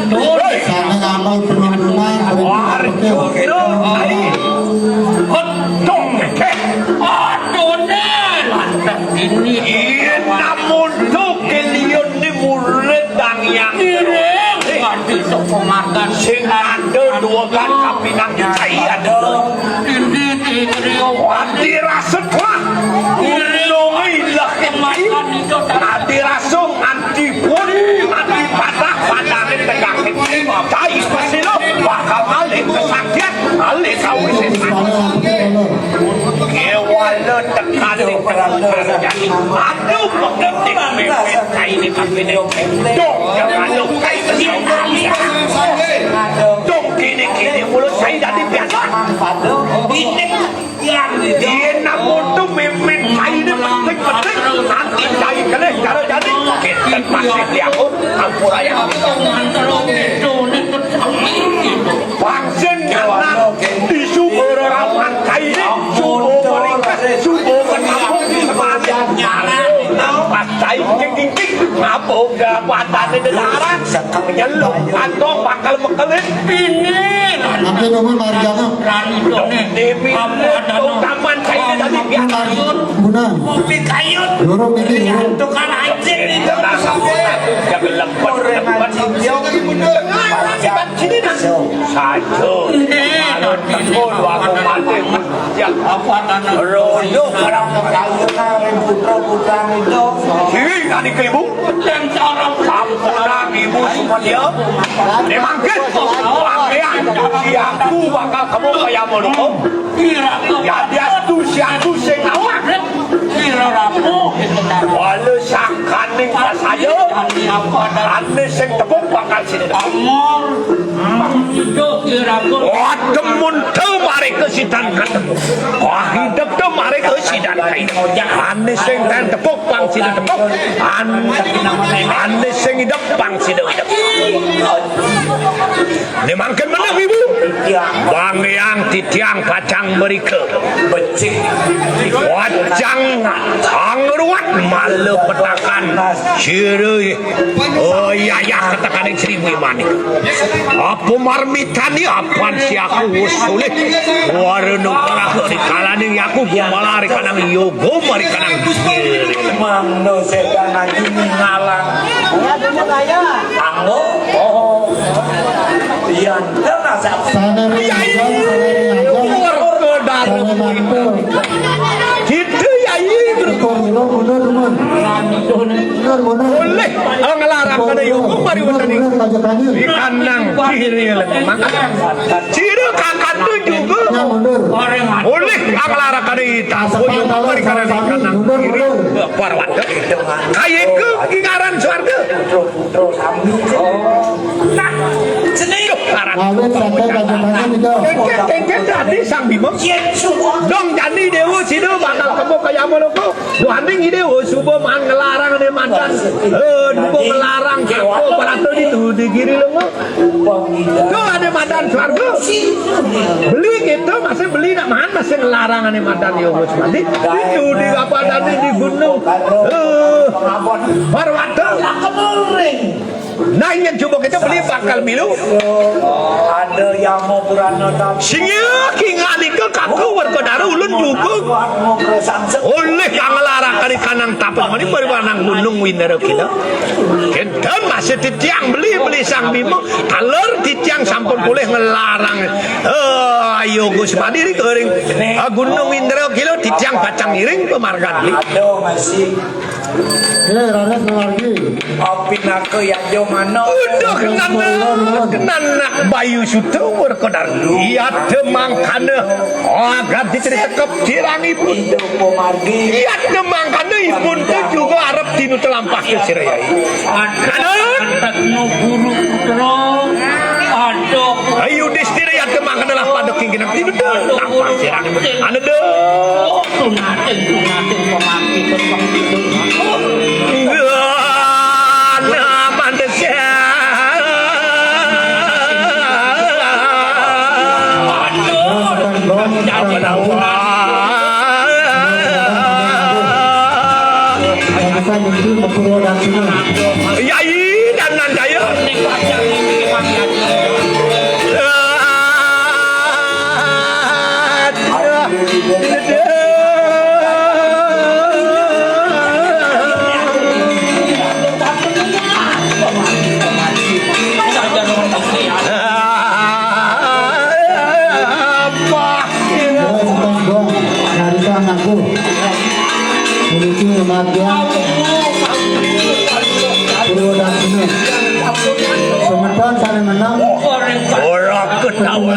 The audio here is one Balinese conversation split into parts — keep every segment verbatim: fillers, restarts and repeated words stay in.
Sané ngamel penurunan, waduh, kira, ai. Aduh, kékék. Aduh, né, lantas ini. Iya, namun tuh keliun di murid dang yang. Iring, nganti sok pemakan. Sing ada dua kan kapinang cai ada. Ini, ini, ini, oh, dirasuk lah. Gunung ilah. Kemakan itu. Nah, dirasuk. Dipun, dipatah, padané tegak. Cai pasila bakal alih kesaktian, alih kawisésan. Kéwala tekané. Aduh, peketik mepet cainé kapiné. Dong, aduh, cai pasila. Dong, kini-kini mulut cai dadi biasa. Yén namun tuh mimpin cainé petik-petik, nanti cai kelih cara jadi. Kénten masih diampun, ampura ya. Pangsen nyanan di subur rawan cainé, subur meringkes, subur menampung di semangat. Pas cai cing-cing, ngapung dapatané dedaran, nyeluk kantong bakal mekelin. Ini. Nanti nunggu margana. Dewi, taman saya dari biasa. Bunan. Kopi kayun. Dorong ini, dorong. Tukang anjing itu. Jangan lempar. Sini, nah. Saja. Kalau tekun, aku mati. Ya. Apa tanah? Rodo, kalau kayun, putra-putra itu. Ini, tadi kelibu. Sampunang ibu sumedya. Né mangkin, pangéan, si aku bakal kemu kaya mulu. Yadiastu si aku sing awak. Wala sangkaning pasaya. Ané sing tepuk bakal sini. Wah, demun teu maréka sidan katemu. Wah, hidep teu maréka sidan kain. Ané sing tan tepuk pang sida tepuk. An-, ané sing hidep pang sida hidep. Né mangkin meneng, Ibu. Bang Yang titiang pacang mrika. Becik. Pacang angruat malah petakan. Sira Oh, iya, iya, ketekaning Sri Wimanik. Apa marmitani apan si aku wus sulih. Warna perahu di kalaning aku gumala ri kanang yoga mari kanang giri. Mangno setan aji ngalang. Anggo. Oh. Iya, tenang, Sat. Sané ri ajeng, sané ri ajeng. Warga Sané mantu. Gitu, Yai. Mundur, mundur, mundur. Mundur, mundur. Olih, nglarang kana yoga mari wonten ing kanang kiri lemah. Sira kakandung juga. Olih, nglarang kana ita. Yoga mari kana kanang kiri. Parwata. Kayéku kingaran swarga. Nah, jeneng. Awit saking kajepangan itu. Kengkén, kengkén dadi Sang Bima. Dong jani déwa sida bakal kemu kaya menopo. Duaning ide, oh, suba maan nglarang né mantan. Eh, suba nglarang apa berarti itu di kiri lo. Tuh ada mantan swarga. Beli gitu, masih beli nak maan, masih nglarang né mantan ya, Bos. Di, di, di apa tadi di gunung. Eh, Parwata. Nah, yén coba kita beli bakal milu. Ada yang mau berana tapi. Sing iya kinganika kaku Werkudara ulun juga. Olih kang nglarang kari kanang tapet mani bari wanang gunung Windara Kila. Kénten masih titiang beli, beli Sang Bima. Taler titiang sampun polih nglarang. Eh, ayo Gus Madi ri kering. Ah, gunung Windara Kila titiang pacang ngiring pamargan beli. Aduh, masih. Eh, raras mamargi. Apinaka yaja mana? Uduh, kenanak, kenanak Bayu Suta Werkudara. Iya, temangkana. Oh, ganti cerita kep dirangipun. Iya, temangkana ipun tu juga arep dinu telampah ke sira, Yai. Anak. Antakno guru putra. Aduh. Ayo, Yudhistira ya temangkana lah pada kingkinan dinu telampah sira. Aneda. Sunating, sunating, pemangkitun, pemangkitun. Nah, pantes ya. Yai dan Nandaya. Ora ketawa.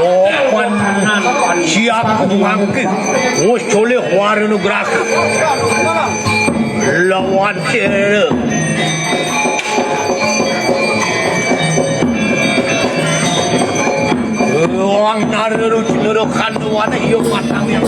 Oh, pan siap mangke. Wis oleh warenugrah. Lawan dere. Wong nare ruci nero kanduwane ya matang ya.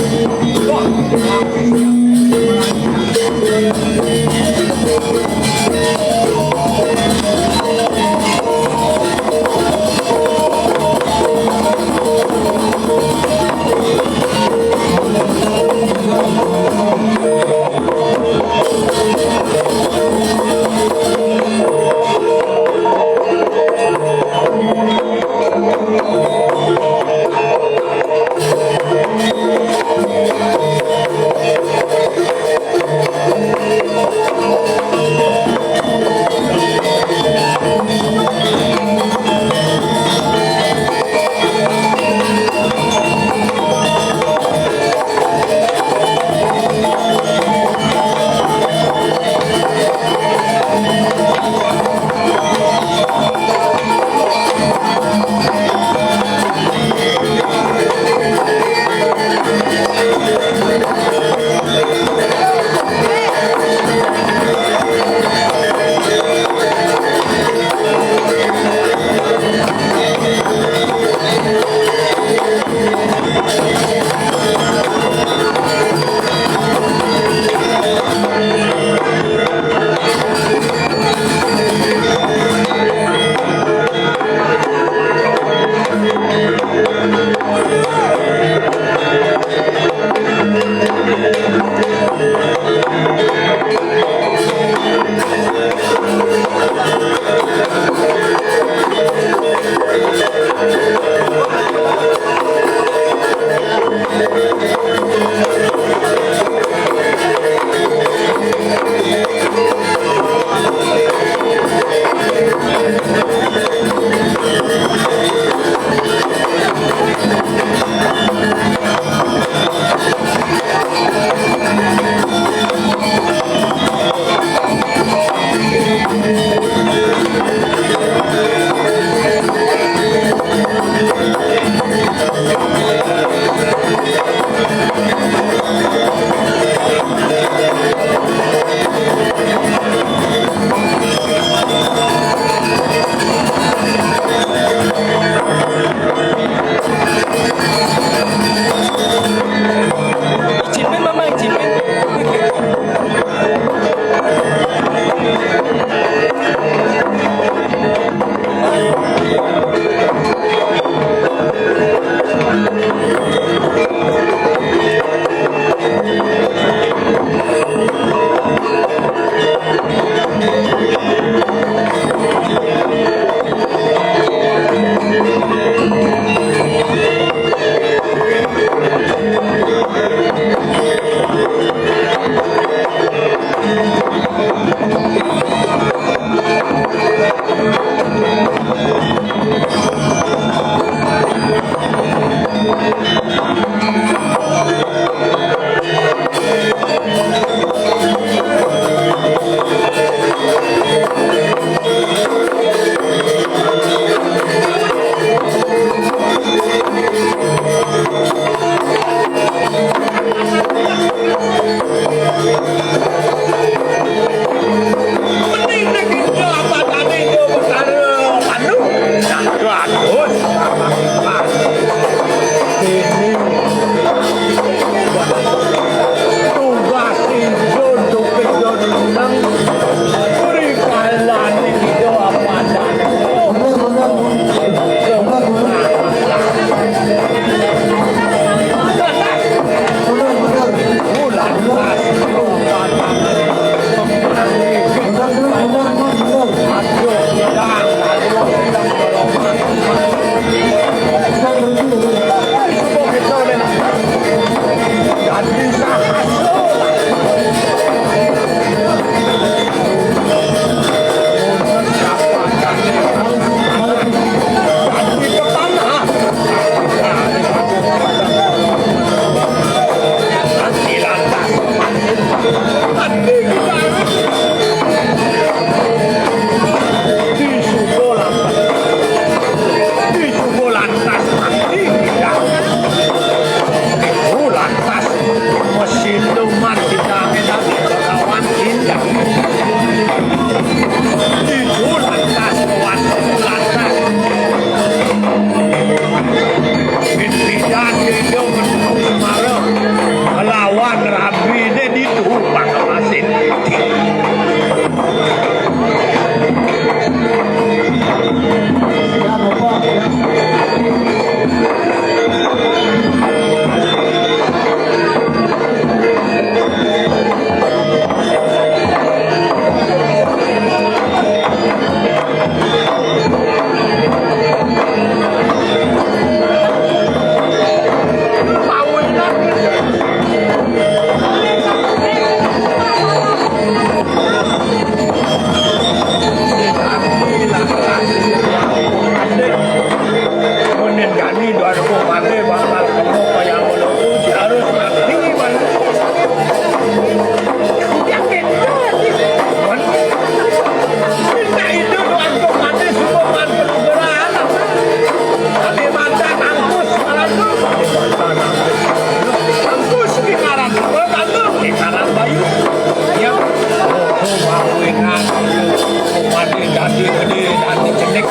Gedé, nanti cenik.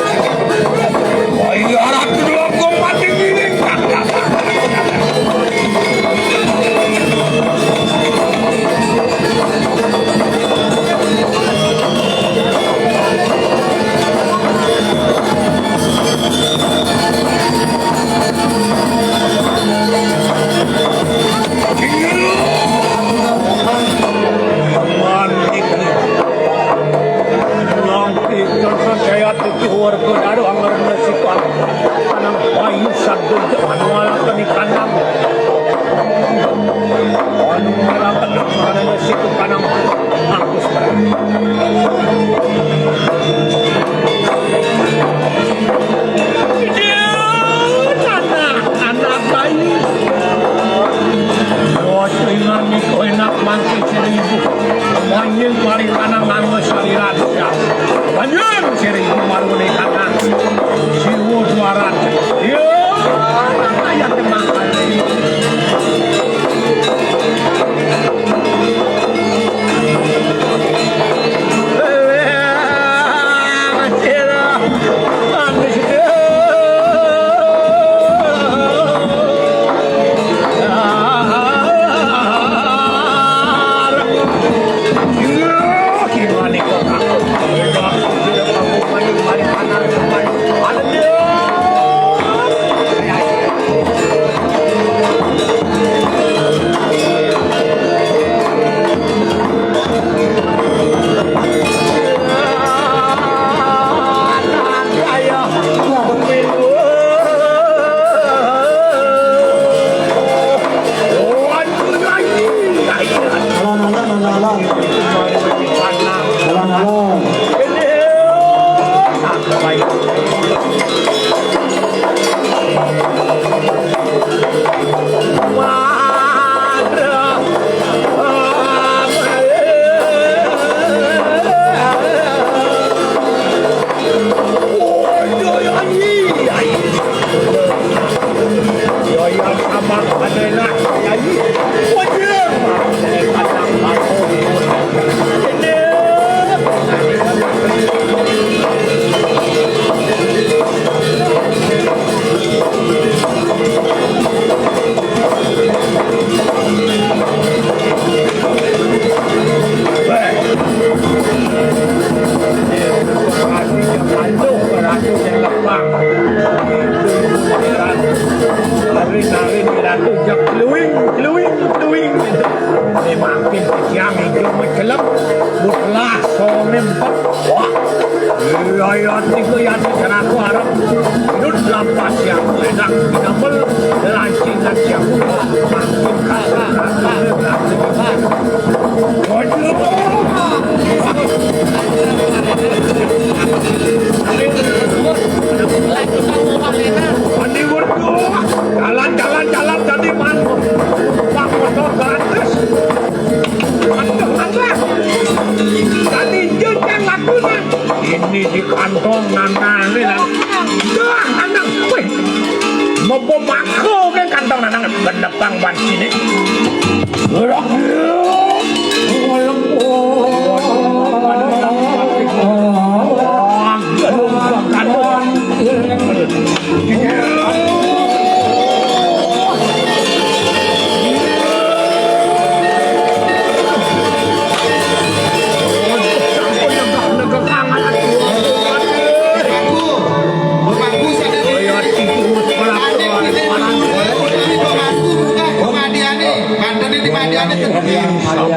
Oh iya, Ratu Logong mati giling. Langgeng Jaya tujuh warga daru angger mesikan. Kanang bayu sadul jaman walaken ikanang. Anu melaken angger mesikan kanang bagus. Anak, anak bayi. Bos ingan niko enak mangke seribu. Manggil mari tanah nganggo saliran. Ya. Panjang seribu marune tanah. Siwo suaran. Yo, ayat tenang. Alon-alon, alon-alon. Alon-alon. Kluwing, kluwing, kluwing. Ini makin kejam, hijau, menggelap, mutlak, sonem, wah. Iya, iya, tiga, iya, tiga, aku harap hidup dalam pasir, enak, damel, lancingan, siap, makin kasar, kasar, kasar. Waduh. Andi waduh. Jalan, jalan, jalan, jadi man. Pak motor gratis. Aduh, aduh. Jadi jenjang lakukan. Ini di kantong nanane, nang. Dah, anak. Wih. Mopo mako ke kantong nanang. Benepang ban sini. Gerak.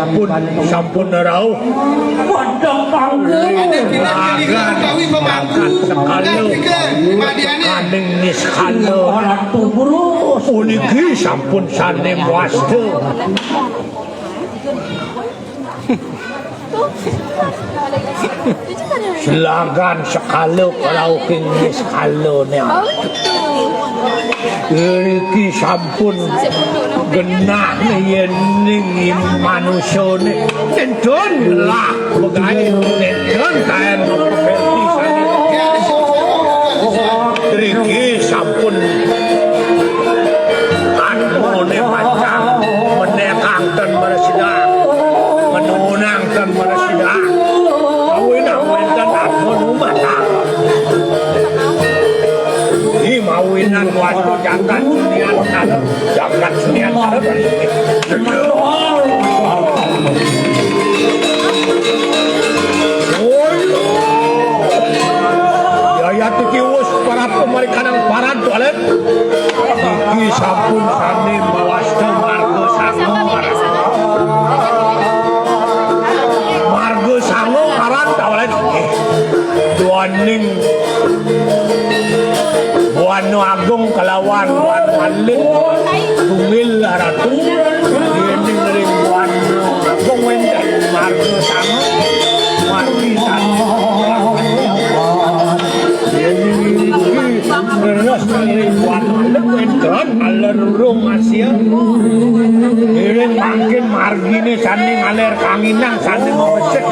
Sampun, sampun rauh. Wadah panggung. Ada kita pilih utawi pemangku. Sekali. Madiane. Kaning niskala. Ratu Burus. Puniki sampun sane wasta. Selagan sekala rauhing niskala ne. Niki sampun genah yening manusane. Nedon lah, pegawe nedon kaen. Niki sampun antone pancang, menekang ten meresidang, menunang ten meresidang. Kawinang wenten atma umat. Waduh, jagat senian, jagat senian. Yayat iki wis para pemarikanang parad, Tolet. Iki sampun sami mawasta marga sanga. Marga sanga aran, Tolet. Duaning Buana Agung kelawan Buana Alit, tunggil ratu. Dening ring Buana Agung wenten marga sanga, margi sanga. Dening ring Buana Alit wenten aler rung asia. Dening mangkin margine sane ngaler kanginang, sane mabesik.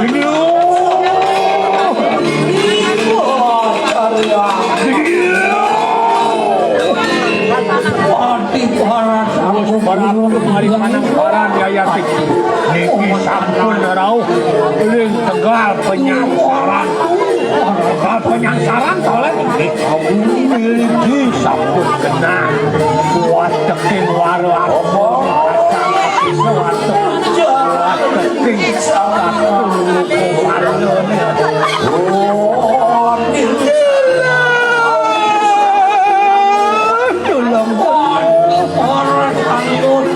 Ini, oh. Wis para mari manang paran, Yayati. Niki sampun rauh ring Tegal Penyangsaran. Tegal Penyangsaran, Tolet. Niki sampun kena kuat teking wara.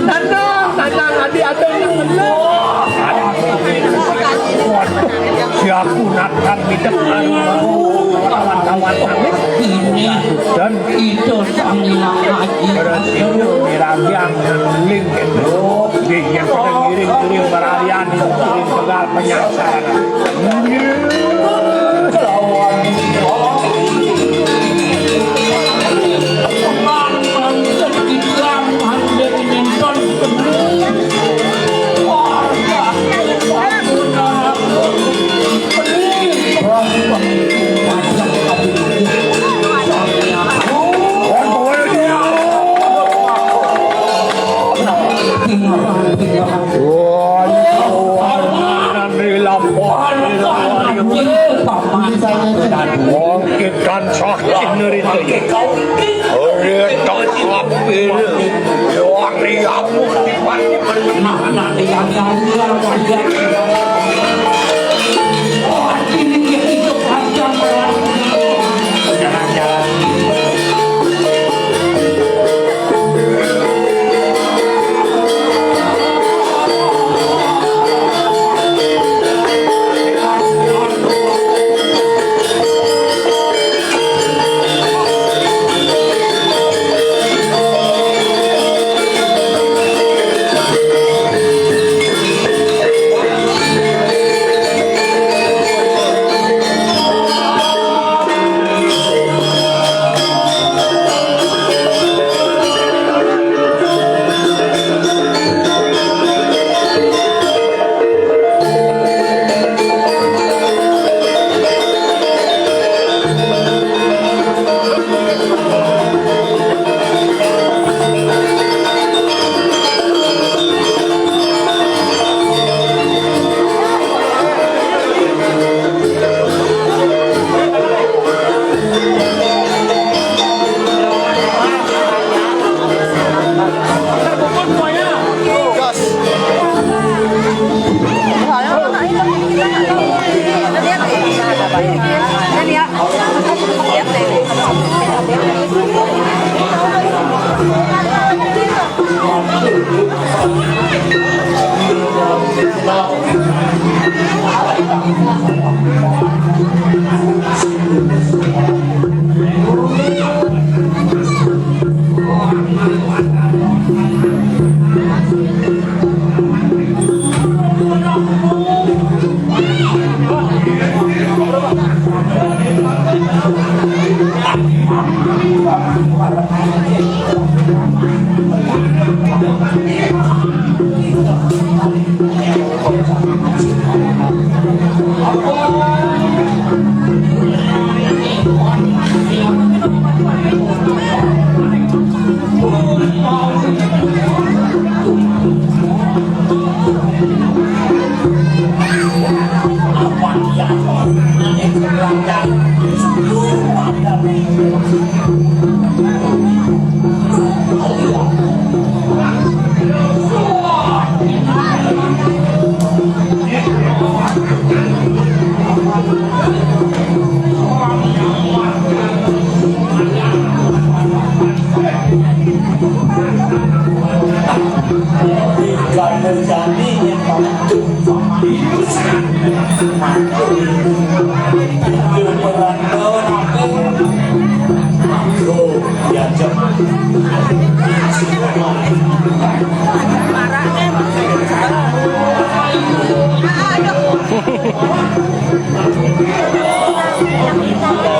Tenang, tenang, adi ada yang tenang. Waduh, siaku natap midek kawan-kawan kami. Dan itu sang Hyang Aji. Berarti itu miragiang ling. Nggih, yen kita ngiring-ngiring berarian, ngiring Tegal Penyangsaran. Wong kita sakit nerita. Ora tak lapir. Wong riamu di pati menang.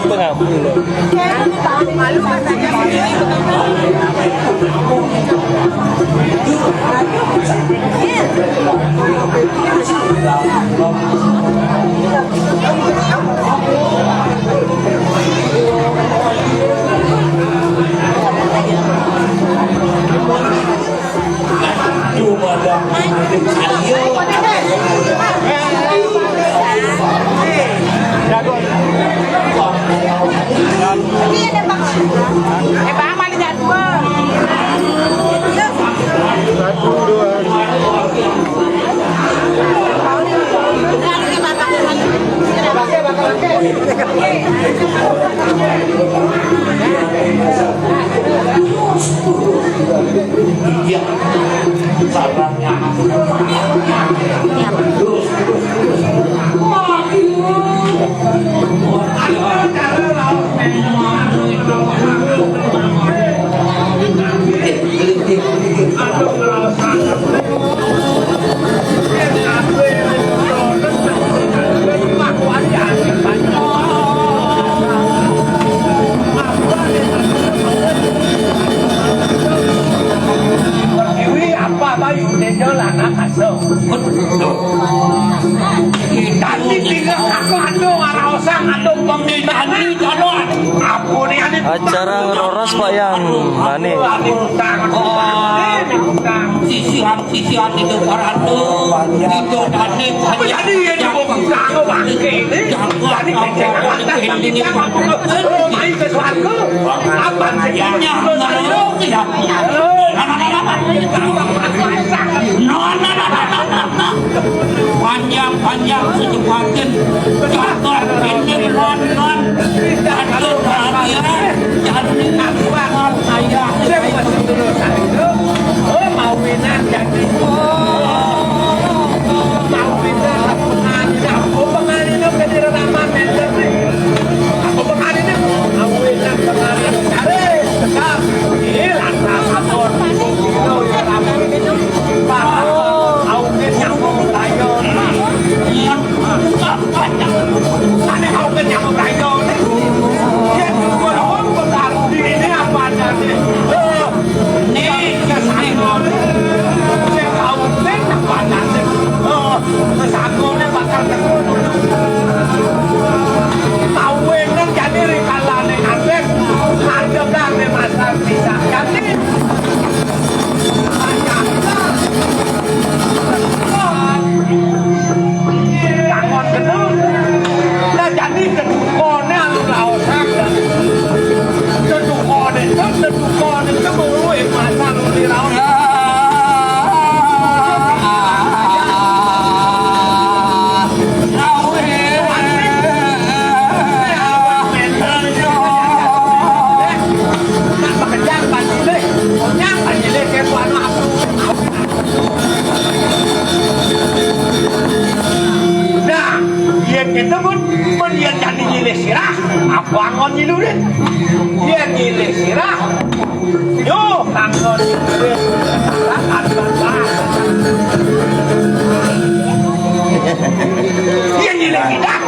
Apa ngapa lu? Dewi apa bayu dejo lana kaso. Tadi tinggal aku anu ngaraosan anu pembinaan di jalur. Ampun ya, ini acara ngeroras, Pak, yang mana? Sisihan-sisihan itu paratu. Itu tadi jadi ya di bawah kang bangke ini. Jadi kecil atas tapi kang apa? Main ke suarga. Apa sih? Ya, ya, ya. Panjang-panjang secepatnya jatuh ini non-non. Jatuh bahagia. Jatuh aku saya. Oh, mawinan jadi. Mawinan aku ngajak. Oh, pengalih ke diri ramah. Aku pengalih. Mawinan pengalih. Cari. Sedap. Ini lantas atur. Ane hau ke nyamuk rayo. Yen gua wong benar dine apa adane. Eh, nih, kesana. Sing hau ke apa adane. Eh, kesakone bakal ketemu. Tau enak jadi rikalane ngadeg. Ngadegane masal bisa jadi. Takon bener. Lah, jadi dedukone anu raosan. Dedukone, dedukone, itu mau lu yang masa lu di raosan. Nah, yen gitu, Bun, mun yen jani nyilih sirah, apa angon nyilurin? Yen nyilih sirah, yo, angon nyilurin. Yen nyilih kidat,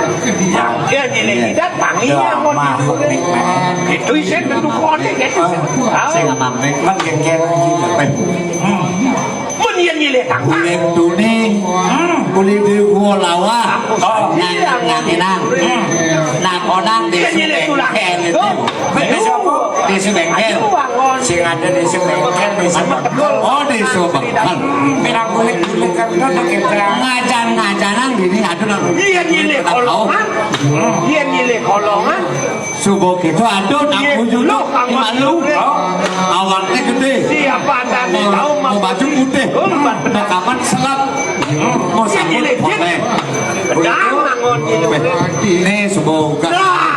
yen nyilih kidat, tangi angon nyilurin. Itu isin dedukone, gitu. Sing aman, nek, kan geger. Hmm. Mun yen nyilih tangkah. Kulit tuni, hmm, kulit di gua lawa. Oh, iya. Nang, nang, nang. Hmm. Nah, konang di bengkel itu. Di sini. Di bengkel. Sing ada di bengkel, di bengkel. Oh, di bengkel. Pirang kulit-kulit kan udah kita. Ngajan-ngajanan gini, aduh, nang. Iya, nyilih kolongan. Hmm. Iya, nyilih kolongan. Subuh gitu, aduh, nak bujuluk, malu. Awaknya gede. Siapa tadi tahu mau baju putih. Mau kapan selap. Mau sambut boleh. Jangan ngon gitu. Ini subuh kan.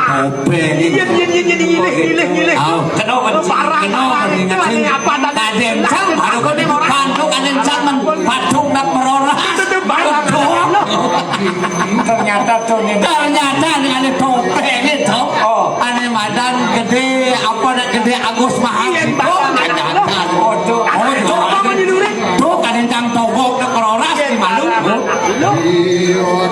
Kopeng. Iya, iya, iya, iya, iya, iya, iya. Kenapa? Parah. Kenapa? Apa tadi? Kadencang, baru kau ni orang. Pandu kadencang, men. Patung nak merorah. Itu tuh parah. Betul. Ternyata tuh nih. Ternyata nih ada topeng itu. Oh. Ane madan gedé apa nak gedé Agus Mahal. Iya, itu. Ternyata. Oh, tuh. Oh, tuh. Apa mau dilurik? Tuh kadang togok nak keroras di malu.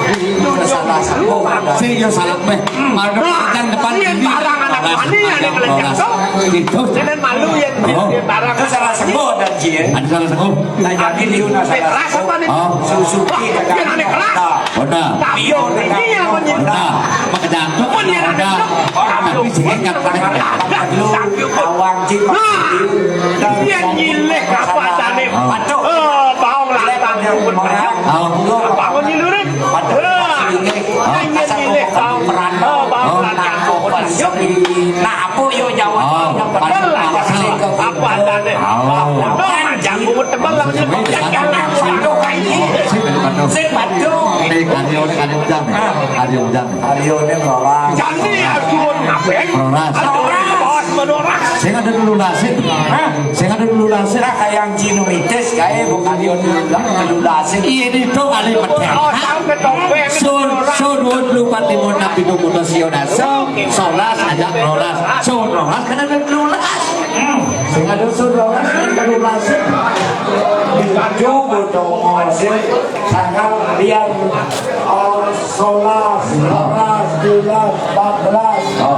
Itu salah satu. Sing yo salah beh. Malu kadang depan ini. Barang anak wani ada kelenjang tuh. Gitu. Jangan malu ya. Oh. Barang itu salah satu dan jin. Ada salah satu. Nah, jadi dia salah satu. Rasa apa nih? Oh. Suzuki. Wah, dia aneh keras. Honda. Tapi yo, ini yang menjadi. Honda. Makedato. Pun yang ada. Tapi sing enggak pakai. Awang cik. Nah, dia nyilih apa tane? Patok. Eh, bau lah tane. Bau. Bau nyilurin. Patok. Nah, dia nyilih bau. Eh, bau lah tane. Nah, apa yo jawab? Apa tane? Bau. Nah, jangan tebal lah. Sing batu. Sing batu. Nih, karyo, karyo ujang. Karyo ujang. Karyo ini meroras. Jadi aku mau ngapain? Meroras. Meroras, meroras. Sing ada dulu nasib. Hah? Sing ada dulu nasib. Nah, kayak jinu mitis, kayak bukan yo dulu nasib. Iya, itu kali betul. Oh, tahu ke topeng. Sun, sun, dua puluh empat lima enam itu muda sio naso. Solas aja meroras. Sun, meroras, kena dulu nasib. Hmm. Sing ada sun, meroras, kena dulu nasib. Itu butuh nasib. Tanggal biar, oh, solas, empat belas, empat belas. Oh.